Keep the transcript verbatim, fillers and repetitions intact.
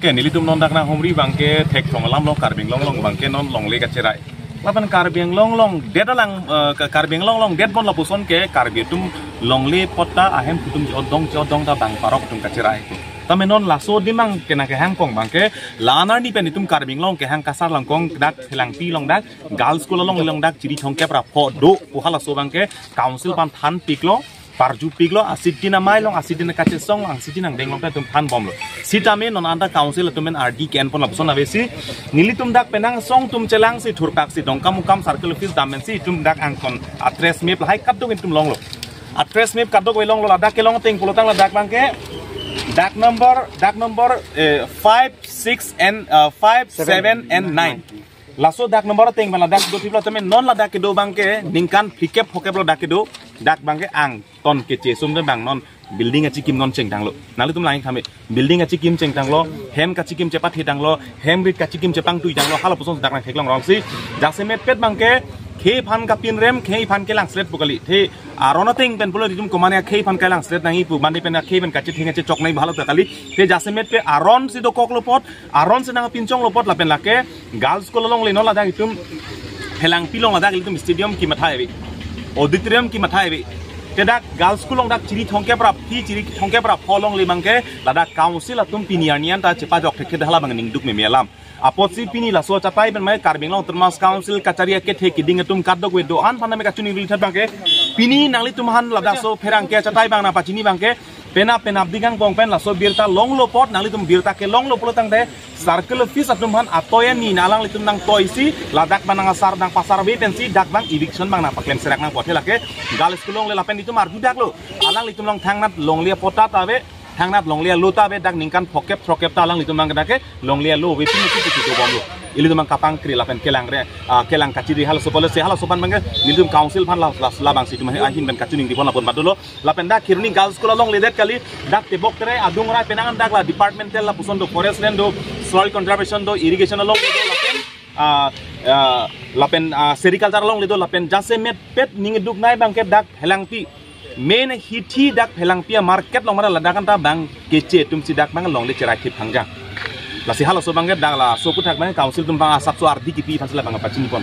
Ke nelitum non dak nanghumri abangke thekthong alam lo, Karbi Anglong along abangke non longle kacherai. Lapen Karbi Anglong along det alang, eh, ke Karbi Anglong along det bon lapuson ke Karbi atum longle patta ahem kutum chodong chodong ta bang parok atum kacherai. Tame non laso adim abangke nangkehang kong abangke la-an arni pen itum Karbi Anglong kehang kasar langkong dak Phelangpi along dak Girls School along along dak chiri thomkep ra pho do pu halaso abangke council aphan thanpiklo, parjupiklo, asidin amei along, asidin kachesong along, asidin angdeng along ta itum thanbomlo. Sitame non anta council atum pen ardi ke-enpon lapuson avesi, nelitum dak penang asong atum chelangsi thurkaksi Dongkamukam circle office dam pensi itum dak angkon a-trace map lahai kadokave itum longlo. A-trace map kadokave longlo, ladak kelong ateng pulotang ladak abangke dak number, dak number, eh, five, six and, uh, five, seven and nine. Laso dak number ateng pen ladak do thiplo tame non ladak kedo abangke ningkan phlikep phokep lo dak kedo, dak abangke angton keche sum de bang non building achikim non chengtanglo. Nanglitum lang tame building achikim chengtanglo, hem kachikim chepathetanglo, hem rit kachikim chepangtuitanglo, halapuson dak nangtheklong rongsi. Jasemetpet abangke khei aphan kapinrem, khei aphan kelang slet pu kali. The aron ateng pen pulo itum komane khei aphan kelang slet nangji pu, mane pen khei pen kachetheng kachechok nangji pu halaso kali. The jasemetpet aron si dokoklo apot, aron si nangpinchonglo apot lapen lake Girls School alongle non ladak itum Phelangpi along ladak itum stadium kematha ave, auditorium kematha ave. Te dak Girls School along dak chiri thomkep ra phi, chiri thomkep ra pho alongle abangke ladak council atum pini arni anta chepajok thekthe hala abang ningduk meme alam. Apotsi pini laso achatai pen mai Karbi Anglong Autonomous Council kachari akethe keding atum kadokave do-an aphan tame kachiningri tha abangke pini nanglitum aphan ladak so pherangke achatai abang nangpachini abangke penap penap ding angbong pen laso birta longlo apot nanglitum birta kelonglo pulotangte circle office atum aphan atoi ani alanglitum nangtoisi ladak abang nangasar nangpasar ave pensi dak abang eviction abang nangpaklem serak nangpo, the lake Girls School alongle lapen itum arjudaklo, alanglitum along thangnat longle apatta ta ave, thangnat longle alo ta ave, dak ningkan phokep throkep ta alanglitum abang kedake longle alo ave pini kitu kitu bomlo. Ilitum abang kapangkri lapen kelang re, ah, kelang kachiri halaso policy halaso aphan abangke nelitum council aphan la, la, labangsi itum ahin pen kachiningri pon lapu-an bat dolo. Lapen dak Kheroni Girls School alongle det kali, dak tebok tere adung rai penang dak la departmental lapuson do, forest land do, soil conservation do, irrigation alongle do, lapen, ah, ah, lapen, ah, sericulture alongle do, lapen jasemetpet ningduk nai abangke dak Phelangpi. Main hithi dak Phelangpi a-market along mara ladak anta abang keche atumsi dak abang longle cherai thip hangjang. Lasi halaso abangke dak laso aputhak abang council atum abang asapso ardi kipi aphansi labang pachini pon.